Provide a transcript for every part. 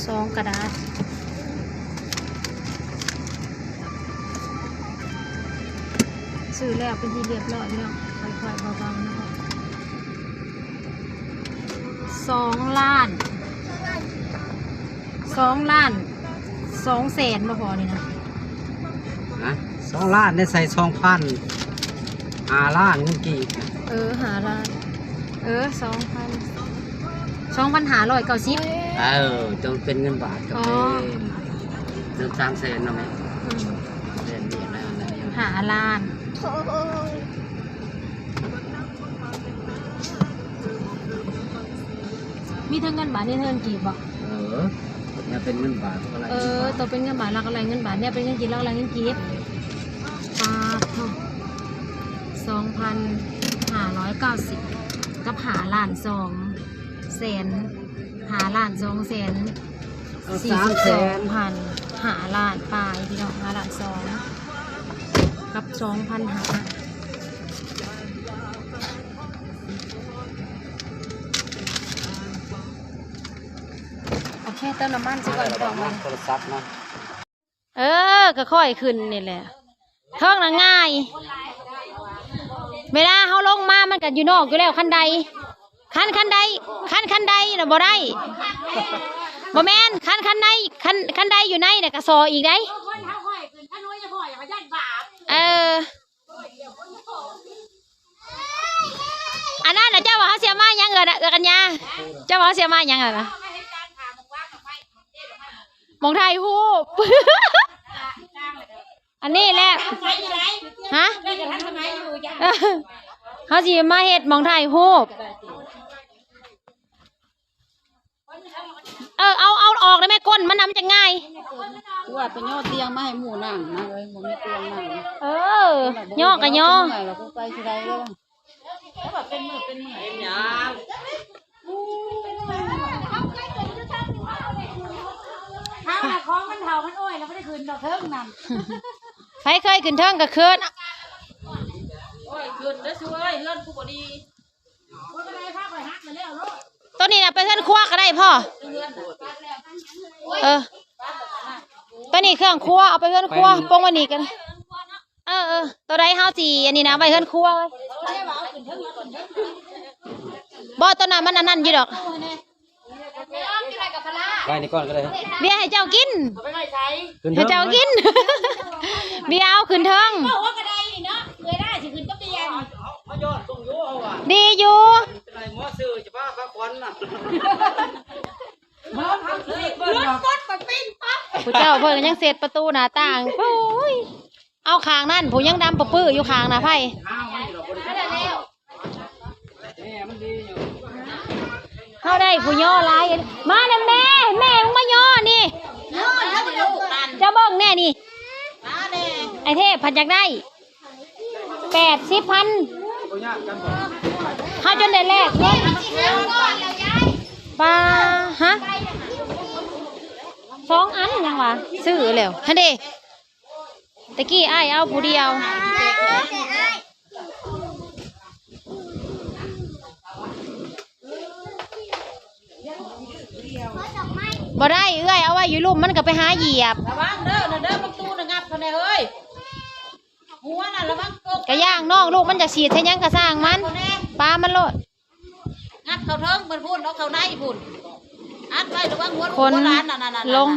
ສອງກະດາດ ຊື້ແລ້ວເປັນທີ່ຮຽບຮ້ອຍພີ່ນ້ອງ ຄ່ອຍໆເບົາໆເນາະ ສອງລ້ານ ສອງລ້ານສອງແສນບໍ່ພໍນີ້ນະ ຮະ ສອງລ້ານໄດ້ໃສ່ສອງພັນ ຫ້າລ້ານເງິນກີບ ເອີ ຫ້າລ້ານ ເອີ ສອງພັນ ສອງພັນຫ້າຮ້ອຍເກົ້າສິບ ເອີ ຈະເປັນເງິນບາດກໍເປັນ ອໍ ເດືອນສາມແສນເນາະແມ່ ອືມ ແສນນີ້ນະ ຫ້າລ້ານ ມີເຖິງເງິນບາດ ມີເຖິງເງິນກີບບໍ່? ເອີ ແນວເປັນເງິນບາດ ເອີ ໂຕເປັນເງິນບາດ ລາວກໍໄລ່ເງິນບາດ ແນວເປັນເງິນກີບ ລາວກໍໄລ່ເງິນກີບ ປາດໂທ້ ສອງພັນຫ້າຮ້ອຍເກົ້າສິບ ກັບຫ້າລ້ານສອງແສນ ຫ້າລ້ານສອງແສນ ສາມແສນ ສີ່ສິບສອງພັນ ຫ້າລ້ານປາຍ ພີ່ນ້ອງ ຫ້າລ້ານສອງ ກັບສອງພັນຫ້າ ໂອເຄ ເຕີມນ້ຳມັນຊິກ່ອນ ເອົານ້ຳມັນໂທລະສັບເນາະ ເອີ ກໍຄ່ອຍຂຶ້ນນີ້ແຫຼະ ເທິງນະງ່າຍ ເວລາເຮົາລົງມາມັນກໍຢູ່ນອກຢູ່ແລ້ວ ຄັນໄດ ຄັນ ຄັນໄດ ຄັນ ຄັນໄດນະບໍ່ໄດ້ ບໍ່ແມ່ນ ຄັນ ຄັນໄດ ຄັນ ຄັນໄດຢູ່ໃນນະກະສໍອີກໄດ໋ ເອີ ອັນນັ້ນນະ ເຈົ້າວ່າເຮົາຊິເອົາມາຫຍັງ ເອື້ອນະ ເອື້ອກັນຍາ ເຈົ້າວ່າເຮົາຊິເອົາມາຫຍັງຫັ້ນນະ ໝ່ອງຖ່າຍຮູບ ອັນນີ້ແຫຼະ ຮະ ເອີ ເຮົາຊິມາເຮັດໝ່ອງຖ່າຍຮູບ ເອີ ເອົາ ເອົາອອກໄດ້ແມ່ ກົ້ນມັນນະ ມັນຈະງ່າຍ ຄືວ່າໄປຍໍຕຽງມາໃຫ້ໝູ່ນັ່ງນະເອີຍ ບໍ່ມີຕຽງນັ່ງ ເອີ ຍໍກະຍໍ ແລ້ວກໍໄປຊິໄດ້ເດີ ແລ້ວແບບເປັນມື້ເປັນມື້ ເປັນຫຍັງ ເຮົານະຂອງມັນເຖົ້າມັນໂອ້ຍ ລະບໍ່ໄດ້ຂຶ້ນດອກເທິງນັ້ນ ໃຜເຄີຍຂຶ້ນເທິງກໍຂຶ້ນ ໂອ້ຍ ຂຶ້ນເດີຊູເອີຍ ເຮືອນກູບໍ່ດີ ໂຕນີ້ນະໄປເຮືອນຄົວກໍໄດ້ພໍ່ ເອີ ໂຕນີ້ເຄື່ອງຄົວ ເອົາໄປເຮືອນຄົວ ປົງໄວ້ນີ້ກັນ ເອີໆ ໂຕໃດເຮົາຊິອັນນີ້ນະ ໄວ້ເຮືອນຄົວ ບໍ່ ໂຕນັ້ນມັນອັນນັ້ນຢູ່ດອກ ໄວ້ນີ້ກ່ອນກໍໄດ້ ເບຍໃຫ້ເຈົ້າກິນ ເອົາໄປໄວ້ໃສ ໃຫ້ເຈົ້າກິນ ເບຍເອົາຂຶ້ນເທິງ ເວົ້າວ່າກໍໄດ້ນີ້ເນາະ ເອື້ອຍຫຼ້າຊິຂຶ້ນກັບເບຍ ມາຍອດສົ່ງຢູ່ເຮົາວ່າ ດີຢູ່ ເປັນໄງໝໍຊື່ຈະພາພາຂວັນນະ ລົດກົດໄປປີ້ນປັບ ຜູ້ເຈົ້າເພິ່ນກໍຍັງເຊັດປະຕູໜ້າຕ່າງ ໂອ້ຍ ເອົາຂ້າງນັ້ນ ຜູ້ຍັງດຳປະປື້ຢູ່ຂ້າງໜ້າໄຜ ເຮົາໄດ້ຜູ້ຍໍຫຼາຍ ມານຳແມ່ ແມ່ມາຍໍນີ້ ເຈົ້າເບິ່ງແນ່ນີ້ ໄອ້ເທບພັດຢາກໄດ້ ແປດສິບພັນ ເຮົາຈົນໄດ້ແລກເງິນ ປາ ຮະ ສອງອັນຍັງວ່າ ຊື້ແລ້ວຫັ້ນເດ ຕະກີ້ອ້າຍເອົາຜູ້ດຽວ ບໍ່ໄດ້ ເອື້ອຍເອົາໄວ້ຢູ່ລຸ່ມ ມັນກໍໄປຫາຢຽບ ລະວັງເດີ ນັ້ນເດີ ປະຕູນະງັບເຂົາແນ່ເຮີ້ຍ ຫົວນະລະວັງກົກ ກະຢ່າງນ້ອງລູກ ມັນຈະສີດໃສ່ຫຍັງກະຊ່າງມັນ ປາມັນໂລດ ງັດເຂົ້າເທິງເພິ່ນພຸ້ນ ເອົາເຂົ້າໃນພຸ້ນ ອັດໄວ້ລະວັງຫົວລູກຫົວຫຼານນັ້ນໆໆ ລົງ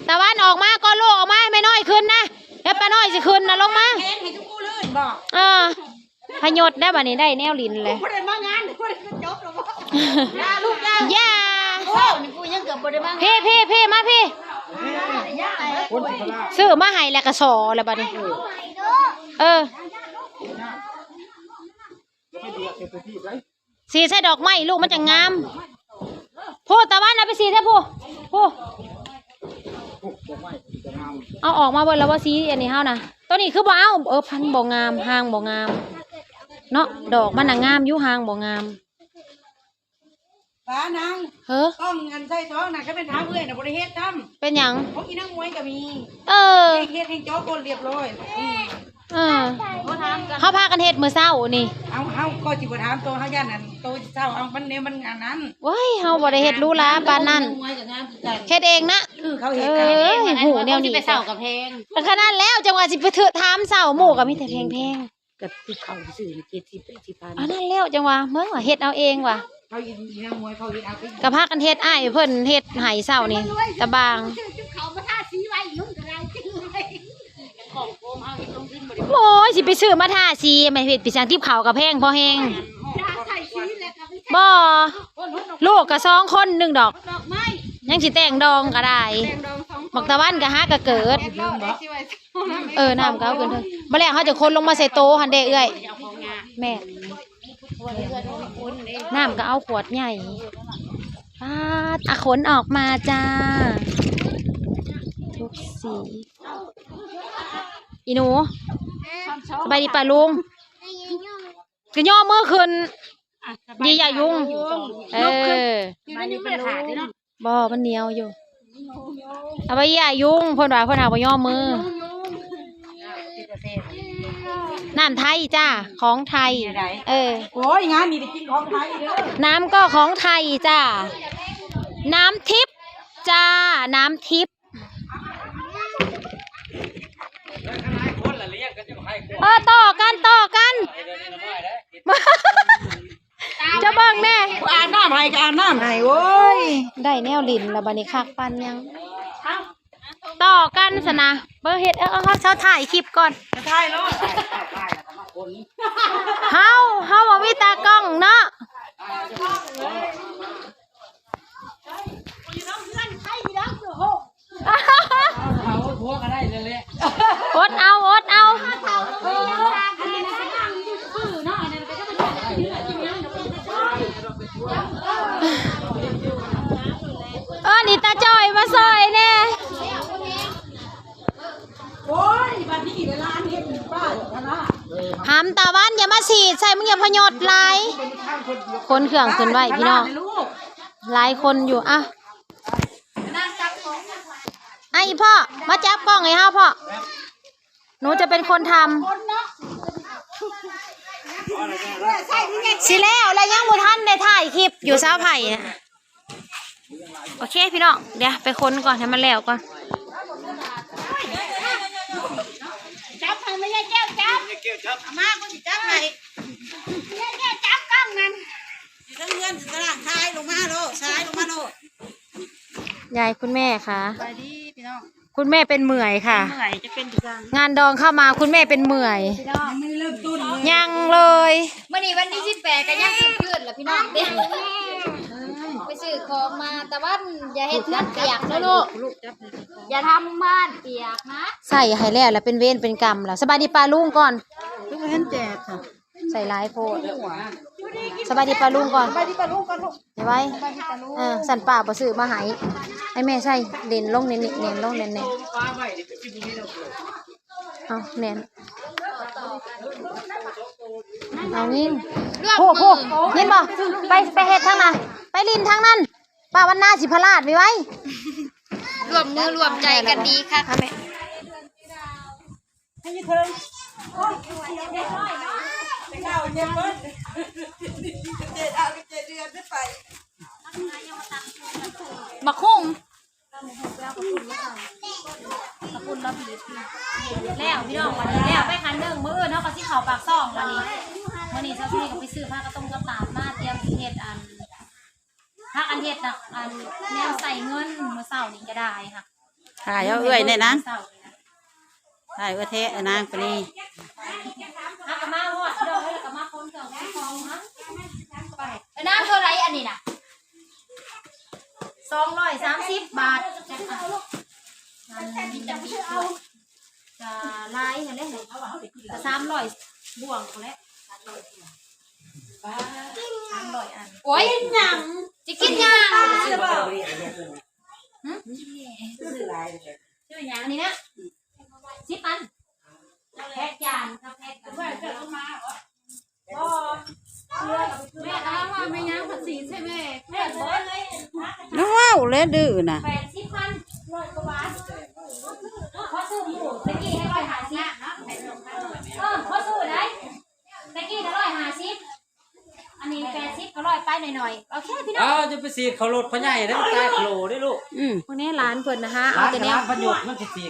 ຕາວັນອອກມາກ່ອນລູກ ອອກມາໃຫ້ແມ່ນ້ອຍຂຶ້ນນະ ແລ້ວປ້ານ້ອຍຊິຂຶ້ນນະ ລົງມາ ແຂນໃຫ້ທຸກຜູ້ລື່ນບໍ່ ເອີ ພະຍົດໄດ້ບາດນີ້ ໄດ້ແນວຫຼິ້ນແລ້ວ ບໍ່ໄດ້ມາງານ ບໍ່ໄດ້ມາຈົບແລ້ວບໍ່ ຢ່າລູກຢ່າ ຢ່າ ໂອ້ ນີ້ຜູ້ຍັງເກືອບບໍ່ໄດ້ມາງານ ເພ ເພ ເພ ມາພີ້ ຊື້ມາໃຫ້ແລ້ວກະສໍແລ້ວບາດນີ້ ເອີ ສີໃສ່ດອກໄມ້ລູກມັນຈະງາມ ພຸ້ນ ຕາວັນເອົາໄປສີໃສ່ພຸ້ນ ພຸ້ນ ເອົາອອກມາເບິດແລ້ວບໍ່ ສີອັນນີ້ເຮົານະ ໂຕນີ້ຄືບໍ່ເອົາ ເອີ ພັນບໍ່ງາມ ຮ່າງບໍ່ງາມເນາະ ດອກມັນນະງາມຢູ່ ຮ່າງບໍ່ງາມ ປ້ານາງ ເຮີ ຕ້ອງອັນໃສ່ຊອງນະ ຄັນແມ່ນຖາມເອື້ອຍນະບໍ່ໄດ້ເຮັດຊ້ຳ ເປັນຫຍັງ ຂອງອີນາງໝວຍກໍມີ ເອີ ເຮັດໃຫ້ເຈາະກົ້ນລຽບຮ້ອຍ ອືມ ເອີ ໂທຖາມກັນ ເຮົາພາກັນເຮັດມື້ເຊົ້ານີ້. ເອົາ ເຮົາກໍຊິບໍ່ຖາມໂຕເຮົາ ຢ້ານອັນໂຕເຊົ້າ ເອົາ ມັນແນວມັນອັນນັ້ນ. ໂອ້ຍ ເຮົາບໍ່ໄດ້ເຮັດຫຼູຫຼາປານນັ້ນ ເຮັດເອງນະ. ເອີ ເຂົາເຮັດ ເອີ ຮູ້ແນວນີ້ ຊິໄປເຊົ່າກໍແພງ. ກໍຂະນັ້ນແລ້ວ ຈັ່ງວ່າຊິໄປເຖິ ຖາມເຊົ່າ ໝູ່ກໍມີແຕ່ແພງໆ. ກໍຕິບເຂົ້າຊື່ເຈັດສິບແປດສິບພັນ ອັນນັ້ນແລ້ວຈັ່ງວ່າ ເບິ່ງວ່າເຮັດເອົາເອງວ່າ ເຂົາອີນາງມວຍ ເຂົາເຮັດເອົາເອງ ກໍພາກັນເຮັດ ອ້າຍເພິ່ນເຮັດໃຫ້ເຊົ້ານີ້ຕະບາງ. ເອົາຕິບເຂົ້າມາທາສີໄວ້ ລຸງກໍໄດ້ ໂອ້ຍ ຊິໄປຊື້ມາທາສີ ແມ່ນເຮັດໄປຊ່າງ ຕິບເຂົ້າກໍແພງພໍແຮງ. ບໍ່ ລູກກໍສອງຄົນໜຶ່ງດອກ ຍັງຊິແຕ່ງດອງກໍໄດ້. ບັກຕາວັນກໍຫາກໍເກີດ. ເອີ ນ້ຳກໍເອົາຂຶ້ນເທິງ ບໍ່ແລ້ວເຮົາຈະຄົນລົງມາໃສ່ໂຕຫັ້ນເດ້ເອື້ອຍ. ແມ່ນ ນ້ຳກໍເອົາຂວດໃຫຍ່. ປາດ ອາ ຂົນອອກມາຈ້າ ທຸກສີ. ອີ່ໜູ ສະບາຍດີປ້າລຸງ. ກໍຍໍມືຂຶ້ນ ດີຢ່າຍຸງ. ເອີ ບໍ່ ມັນໜຽວຢູ່. ເອົາໄວ້ຢ່າຍຸງ ເພິ່ນວ່າເພິ່ນຫາບໍ່ຍໍມື. ນ້ຳໄທຈ້າ ຂອງໄທ. ເອີ ໂອ້ຍ ງານນີ້ໄດ້ກິນຂອງໄທເດີ. ນ້ຳກໍຂອງໄທຈ້າ ນ້ຳທິບຈ້າ ນ້ຳທິບ. ເອີ ຕໍ່ກັນ ຕໍ່ກັນ ຈະເບິ່ງແດ່. ອາບນ້ຳໃຫ້ ກະອາບນ້ຳໃຫ້. ໂອ້ຍ ໄດ້ແນວຫຼິ້ນລະບາດນີ້ ຄັກປານຫຍັງ. ຕໍ່ກັນຊັ້ນນະ ເບິ່ງເຮັດ. ເອີ ເຮົາຖ່າຍຄລິບກ່ອນ ຖ່າຍໂລດ. ເຮົາ ເຮົາບໍ່ມີຕາກ້ອງເນາະ. ເອົາຜົວກໍໄດ້ແລ້ວແຫຼະ. ອົດເອົາ ອົດເອົາ. ເອີ ນີ້ຕາຈ່ອຍມາຊ່ອຍແດ່. ໂອ້ຍ ບັດນີ້ເວລາເຮັດປ່າຢູ່ຫັ້ນນະ. ຫຳຕາວັນ ຢ່າມາສີດໃສ່ ມຶງຢ່າພະຍົດຫຼາຍ. ຂົນເຄື່ອງຂຶ້ນໄວ້ພີ່ນ້ອງ ຫຼາຍຄົນຢູ່. ອ່ະ ອ່ະ ອີ່ພໍ່ ມາຈັບກ້ອງໃຫ້ເຮົາພໍ່. ໜູຈະເປັນຄົນທຳ. ຊິແລ້ວແລ້ວ ຍັງບໍ່ທັນໄດ້ຖ່າຍຄລິບຢູ່ ສາວໄຜ່ນະ. ໂອເຄພີ່ນ້ອງ ດຽວໄປຄົນກ່ອນ ໃຫ້ມັນແລ້ວກ່ອນ. ຈັບໃຫ້ແມ່ໃຫຍ່ແກ້ວຈັບ ເອົາມາ ກູຊິຈັບໃຫ້. ແມ່ໃຫຍ່ແກ້ວຈັບກ້ອງນັ້ນ ຢູ່ເທິງເຮືອນ ຢູ່ຕາລ່າງ ຊາຍລົງມາໂລດ ຊາຍລົງມາໂລດ. ຍາຍ ຄຸນແມ່ຄະ ສະບາຍດີພີ່ນ້ອງ. ຄຸນແມ່ເປັນເມື່ອຍຄ່ະ ເມື່ອຍ ຈະເປັນຈັ່ງຊັ້ນ. ງານດອງເຂົ້າມາ ຄຸນແມ່ເປັນເມື່ອຍ. ຍັງເລີ່ມຕົ້ນເລີຍ ຍັງເລີຍ. ມື້ນີ້ວັນທີສິບແປດ ກໍຍັງຄືນລະພີ່ນ້ອງເດ້. ໄປຊື້ຂອງມາ ຕາວັນ ຢ່າເຮັດເຮືອນປຽກເດີລູກ ຢ່າທຳບ້ານປຽກນະ. ໃສ່ໃຫ້ແລ້ວລະເປັນເວນເປັນກຳລະ. ສະບາຍດີປ້າລຸງກ່ອນ. ທຸກເຫັນແຈກຄ່ະ. ໃສ່ຫຼາຍໂພດ. ສະບາຍດີປ້າລຸງກ່ອນ. ສະບາຍດີປ້າລຸງກ່ອນລູກ. ໄວໆ. ສະບາຍດີປ້າລຸງ. ເອີ ຊັ້ນປ້າບໍ່ຊື້ມາໃຫ້. ໃຫ້ແມ່ໃສ່ ເໜັນລົງເໜັນນີ້ ເໜັນລົງເໜັນນີ້. ເອົາ ແໜັນ. ເອົາຍິງ. ລວມມື. ໂພດ ໂພດ ຍິນບໍ່? ໄປ ໄປເຮັດທາງນັ້ນ ໄປຫຼິ້ນທາງນັ້ນ. ປ້າວັນນາຊິພະລາດ ໄວໆ. ລວມມືລວມໃຈກັນດີຄັກ. ໃຫ້ຢູ່ເທິງ ໂອ້ຍ ເຈົ້າເຈັບເບິດ ເຈັບເອົາເຈັບເດືອນໄປ. ບັກຫຸ່ງ ແລ້ວພີ່ນ້ອງ ວັນນີ້ແລ້ວໄປຄັນໜຶ່ງ. ມື້ອື່ນເຮົາກໍຊິເຂົ້າປາກຊ່ອງບັດນີ້. ມື້ນີ້ເຊົ້ານີ້ກໍໄປຊື້ຜ້າກະຕົງກະຕາດມາ ຕຽມຊິເຮັດອັນ ພາກັນເຮັດນະ ອັນແນວໃສ່ເງິນ ມື້ເຊົ້ານີ້ຈະໄດ້ຄ່ະ. ຖ່າຍເອົາເອື້ອຍແດ່ນາງ ຖ່າຍເອື້ອຍແທ້ນາງປານີ. ຫາກະມາຮອດດອກ ແລ້ວກະມາຄົນເຄື່ອງຄົນຂອງເນາະ. ໄປ ເອີ ນາງ ເທົ່າໃດອັນນີ້ນະ? ສອງຮ້ອຍສາມສິບບາດ. ອັນນີ້ຈະມີກະຫຼາຍຫັ້ນແຫຼະ ກະສາມຮ້ອຍບວກພຸ້ນແຫຼະ. ສາມຮ້ອຍອັນ. ໂອ້ຍ ກິນຫຍັງ? ຈະກິນຫຍັງ? ຫຶ? ຊື້ຫຼາຍເລີຍ ຊື້ຫຍັງນີ້ນະ? ສິບອັນ ແພັກຈານ ແພັກກັນ ແມ່ຖາມວ່າແມ່ຍາງພາສີໃຊ່ແມ່ ແມ່ນບໍ່? ແລ້ວເວົ້າແລ້ວດື້ນະ ແປດສິບພັນ ຮ້ອຍກວ່າບາດ. ເຂົາຊື້ໝູ່ຕະກີ້ໃຫ້ຮ້ອຍຫ້າສິບ. ຮ້ອຍໄປໜ້ອຍໆ ໂອເຄພີ່ນ້ອງ ເອົາ ຢ່າໄປສີດເຂົ້າລົດພໍ່ໃຫຍ່ເດ້ ມັນຕາຍໂຄລເດ້ລູກ ອືມ ພວກນີ້ຫຼານເພິ່ນນະຮະ ເອົາແຕ່ແນວ ຫຼານກໍຫຼານ ພະຍົດມັນຊິສີດ